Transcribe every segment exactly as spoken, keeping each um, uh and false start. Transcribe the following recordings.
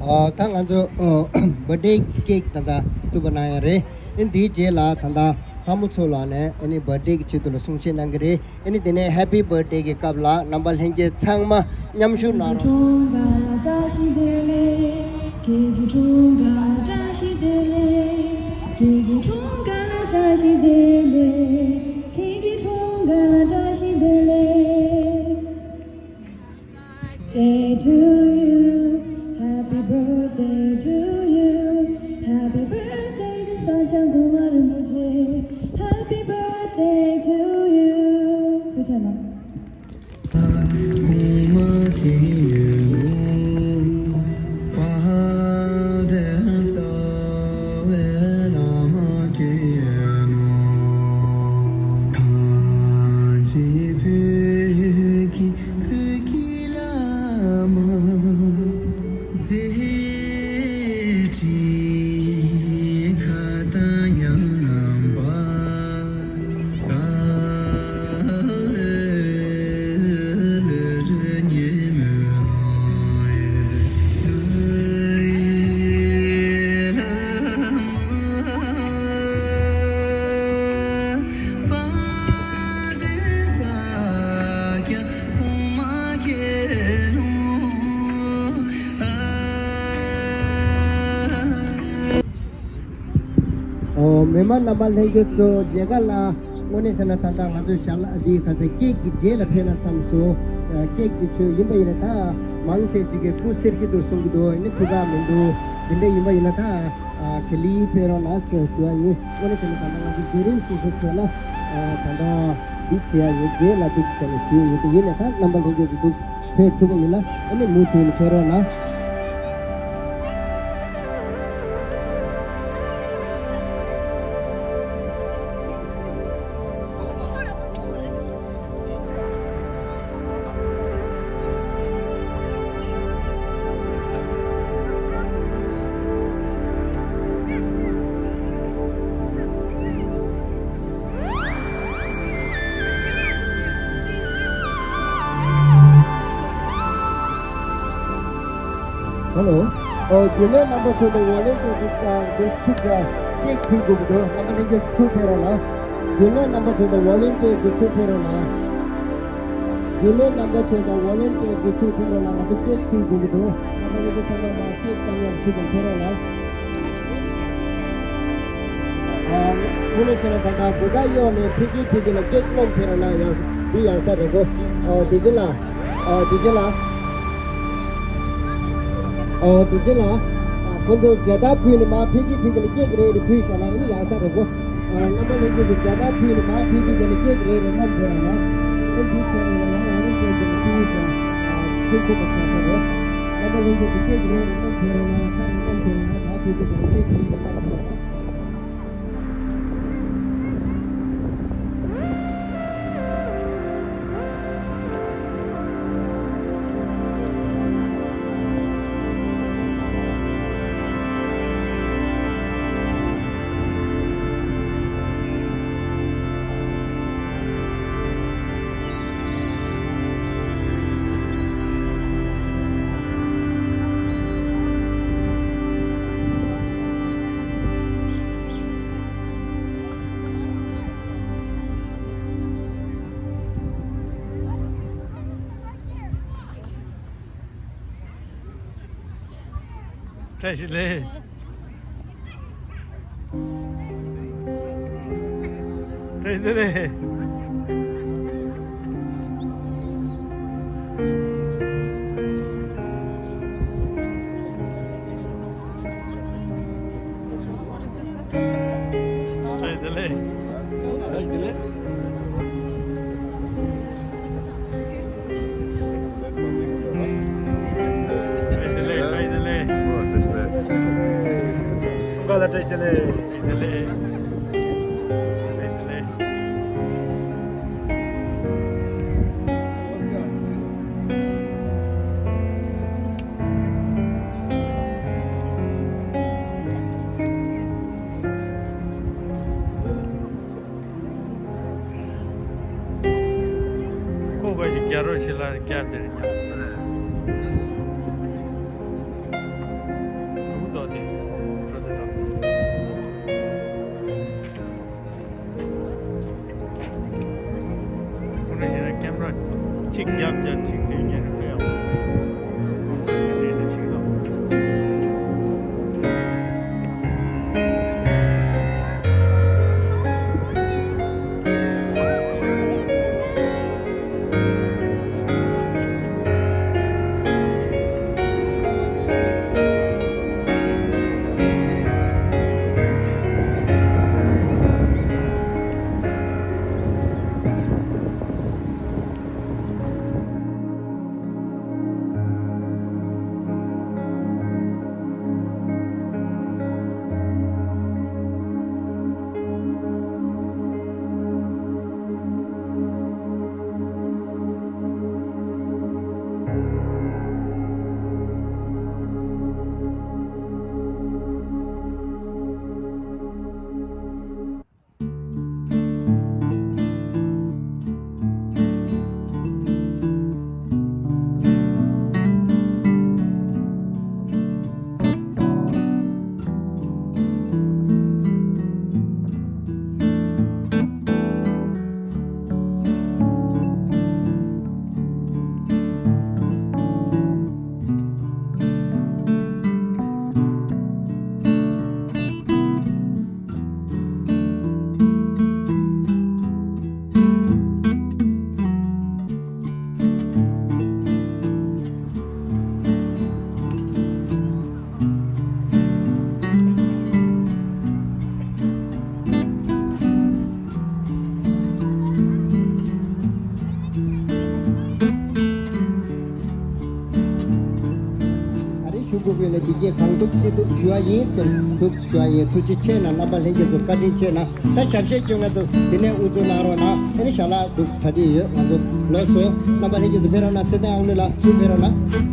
ཨ། ད་ང་ཚོ་ཨ་བར་ཐི་ཌེ་ཀེག་ད་ལྟ་བཏུས་པ་གནང་ཡ་རེད། ཨ་ནི་དེའི་རྗེས་ལ་ད་ལྟ་ལྷ་མོ་ཚོ་ལ་ནས་ཨ་ནི་བར་ཐི་ཌེ་གི་ཆེད་དུ་ལ་གསུང་བཤད་གནང་གི་རེད། ཨ་ནི་དེ་ནས་ཧེ་པི་བར་ཐི་ཌེ་གི་སྐབས་ལ་རྣམ་པ་ལྷན་རྒྱས་ཚང་མ་མཉམ་ཞུགས་གནང་རོགས། Day to you, happy birthday to you, happy birthday to Sachang Kumar Rinpoche, happy birthday to you. Good job. བོད་ཀྱི་བླ་མ་མཛད་འཕྲིན་ཁ་ཏ་ཉམས་པ། ཨོ། མི་མང་རྣམ་པ་ལྷན་རྒྱས་ཚོ་མཇལ་ཁ་ལ། དངོས་གནས་བྱས་ན་ད་ལྟ་ང་ཚོའི་ཞལ་ལག་འདིའི་ཁ་ཚ་ཀེག་གི་རྗེས་ལ་ཕེབས་ན་བསམ་སོང་། ཀེག་གི་ཆོས་ཡིན་པ་ཡིན་ན་ད་མང་ཆེ་ཅིག་གིས་སྐུ་གསེར་གྱི་འདུག་གསུང་གི་འདུག་ཡིན་ན་ཐུགས་ཁག་མི་འདུག་དེ་འདྲ་ཡིན་པ་ཡིན་ན་ད་ག་ལེར་ཕེབས་རོགས་གནང་ཞེས་ཞུ་བ་ཡིན། དངོས་གནས་བྱས་ན་ད་ལྟ་ང་ཚོ་རྒྱུན་རིང་སོ་སོ་ཁྱོད་ལ་ད་ལྟ་འདི་བྱེད་ཡ་ཡིན། རྗེས་ལ་འདུག་བྱས་ནས་ཞུ་ཡ་ཡིན། དེ་ཡིན་ན་ད་རྣམ་པ་ལྷན་རྒྱས་ཀྱི་འདུག་ཕེབས་ཐུབ་པ་ཡིན་ན་ཨ་ནི་མུ་མཐུད་ནས་ཕེབས་རོགས་གནང་། Hello. ཨོ། རྒྱུན་ལས་རྣམ་པ་ཚོ་དང་ཝོ་ལན་ཊི་ཡར་ཚོ་དང་འདུག་ཐུག་ཀྱང་ཀེག་ཕུལ་དགོས་ཀྱི་འདུག་རྣམ་པ་ལྷན་རྒྱས་ཚུར་ཕེབས་རོགས་གནང་། རྒྱུན་ལས་རྣམ་པ་ཚོ་དང་ཝོ་ལན་ཊི་ཡར་ཚོ་ཚུར་ཕེབས་རོགས་གནང་། རྒྱུན་ལས་རྣམ་པ་ཚོ་དང་ཝོ་ལན་ཊི་ཡར་ཚོ་ཚུར་ཕེབས་རོགས་གནང་། ང་ཚོ་ཀེག་ཕུལ་དགོས་ཀྱི་འདུག་རྣམ་པ་ལྷན་རྒྱས་ཚང་མ་མར་ཀེག་བཏང་ཡག་ཚུར་དང་ཕེབས་རོགས་གནང་། ཨ། དངོས་གནས་བྱས་ན་ད་ལྟ་བོད་པ་གཡོག་ནས་ཕི་གི་ཕི་གི་ལ་ཀེག་སློང་ཕེབས་རོགས་གནང་། ཡང་འདི་ཡང་ས་རེད་གོ། ཨོ། བདེ་ཆེན་ལགས། ཨོ། བདེ་ཆེན་ལགས། ཨོ། བདེ་ཆེན་ལགས། ཨ། ཁོང་ཚོ་མཇལ་དར་ཕུལ་ནས་མར་ཕི་གི་ཕི་གི་ལ་ཀེག་རེ་རེ་ཕུལ་བཞག་ན་ཨ་ནི་ཡང་ས་རེད་གོ། ཨ། རྣམ་པ་ལྷན་རྒྱས་ཀྱིས་མཇལ་དར་ཕུལ་ནས་མར་ཕི་གི་ཕི་གི་ལ་ཀེག་རེ་རེ་སློང་ཕེབས་རོགས་གནང་། ཨོ། འདི་བྱས་ནས་ཡང་ཨོ་རེ་ཀེག་གི་ལ་ཕུལ་བཞག་ཨ། ཚུར་ཁུག་པ་ཆགས་ས་རེད། རྣམ་པ་ལྷན་རྒྱས་ཀྱིས་ཀེག་རེ་རེ་སློང་ཕེབས་རོགས་གནང་། ས་རེ་སློང་ཕེབས་རོགས་གནང་། མར་ཕི་གི་ཕི་གི་ལ་ཀེག་ཕུལ་ནས་མར་ཕེབས་རོགས་གནང་། བཀྲ་ཤིས་བདེ་ལེགས། བཀྲ་ཤིས་བདེ་ལེགས། བཀྲ་ཤིས་བདེ་ལེགས། བཀྲ་ཤིས་བདེ་ལེགས། བཀྲ་ཤིས་བདེ་ལེགས། བཀྲ་ཤིས་བདེ་ལེགས། བཀྲ་ཤིས་བདེ་ལེགས། ཁོ་ག་ཞིག་རྒྱ་རོ་ཞིག་ལ་རྒྱབ་དེར་རྒྱབ། རྒྱབ་རྒྱབ་ཅིག་དེ་ཉན་ཧ་ཡང་ཁོང་ཚོ་དེ་ལས་ནས་ཕྱིན་དང་། ཨ་རི་ཞུ་གུ་གུ་ལ་འདི་གས་གང་ཐུབ་ཅི་ཐུབ་ཞུ་བ་ཡིན་ཟེར་འདུག་ཞུ་བ་ཡིན། ཐུགས་རྗེ་ཆེ་གནང་། རྣམ་པ་ལྷན་རྒྱས་ཚོ་བཀའ་དྲིན་ཆེ་གནང་། ད་ཞབས་ཕྱི་ཁྱོད་ང་ཚོ་འདི་ནས་དབུ་འཛུགས་གནང་རོགས་གནང་། ཨ་ནི་ཞལ་ལག་འདུག་གྲ་སྒྲིག་ཡོད། ང་ཚོ་ལགས་སོ། རྣམ་པ་ལྷན་རྒྱས་ཚོ་ཕེབས་རོགས་གནང་། ཚེ་བརྟན་ཨང་ལུ་ལགས་ཚུར་ཕེབས་རོགས་གནང་།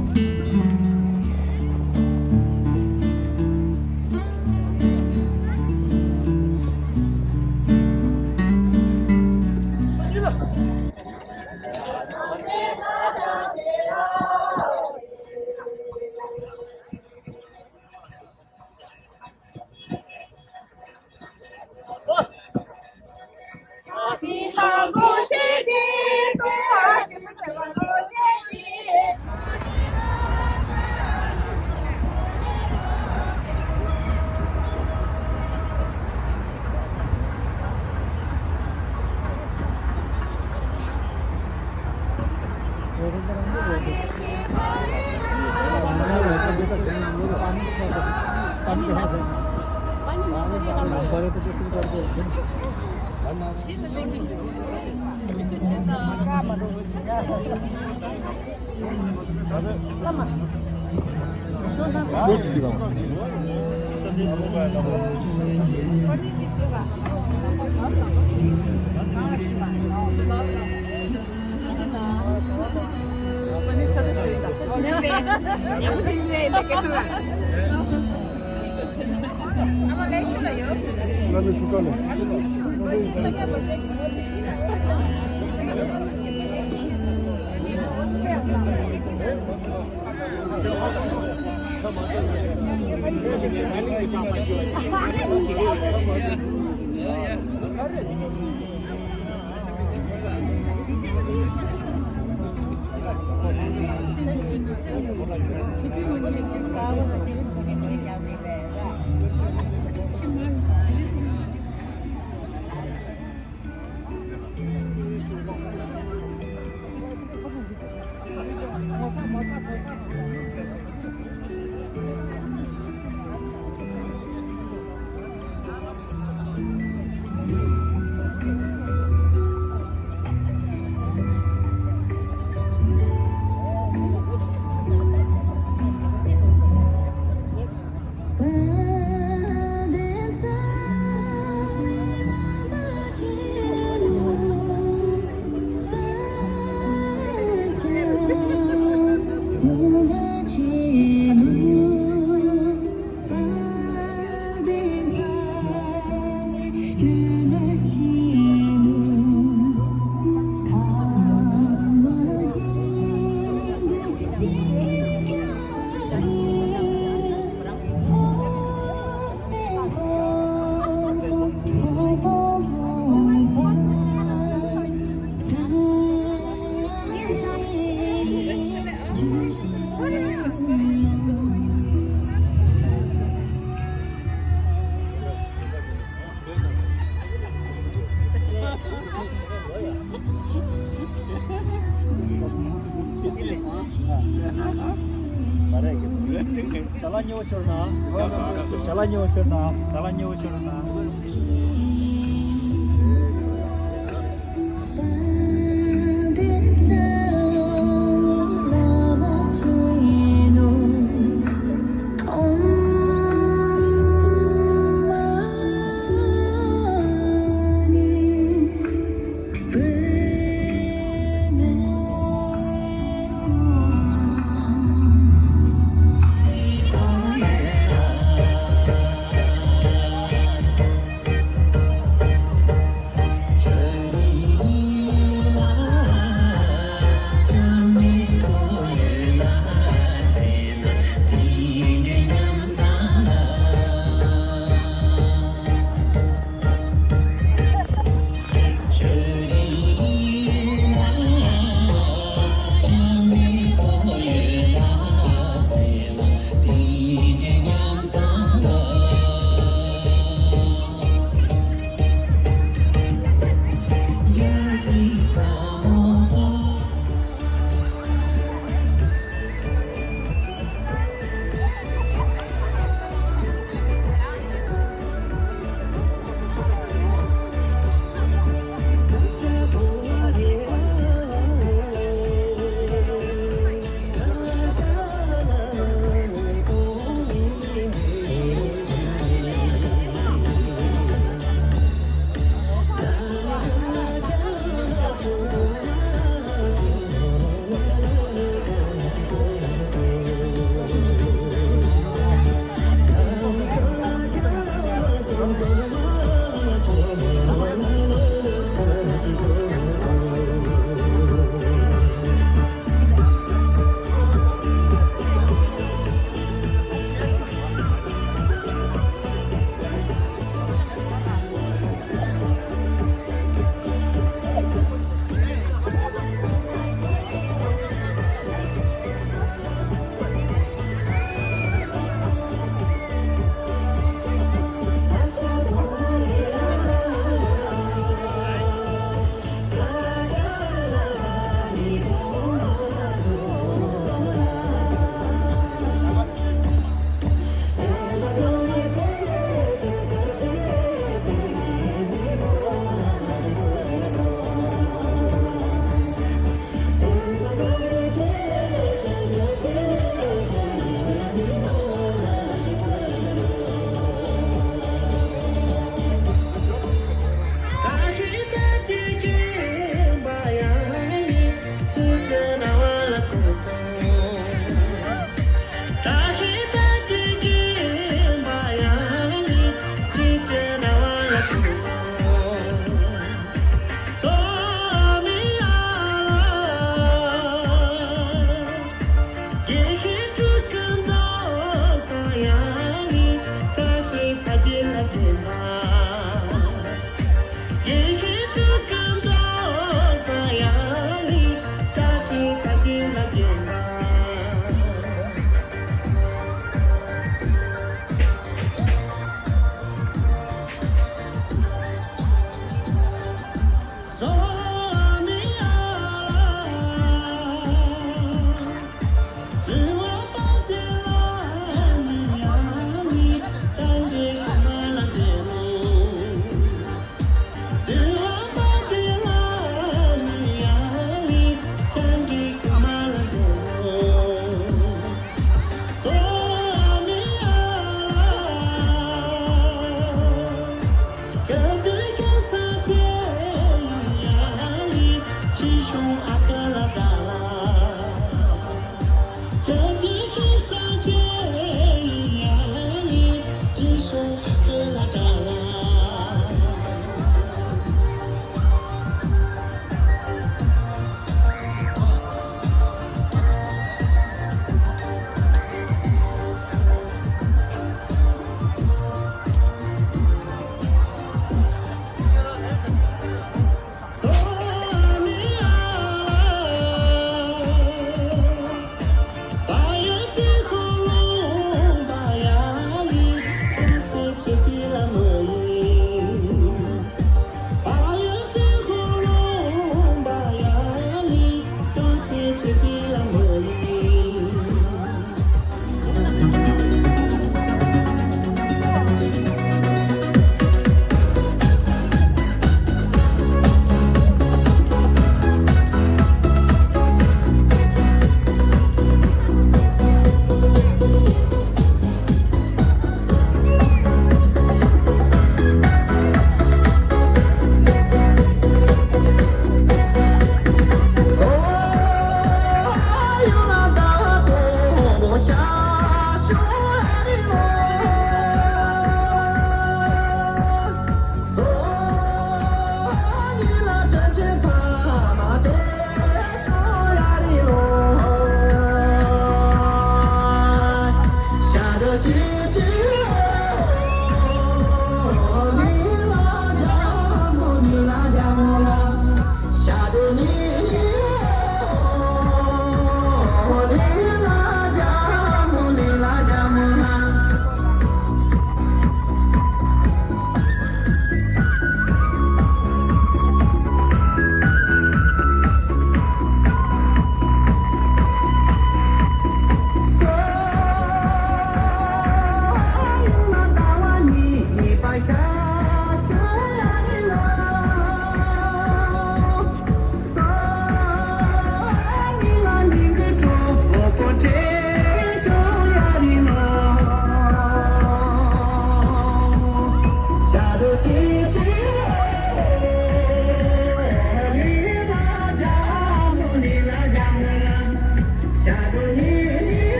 ཞལ་ལག་མཉེས་པོ་ཤོར་ན། ཞལ་ལག་མཉེས་པོ་ཤོར་ན། ཞལ་ལག་མཉེས་པོ་ཤོར་ན།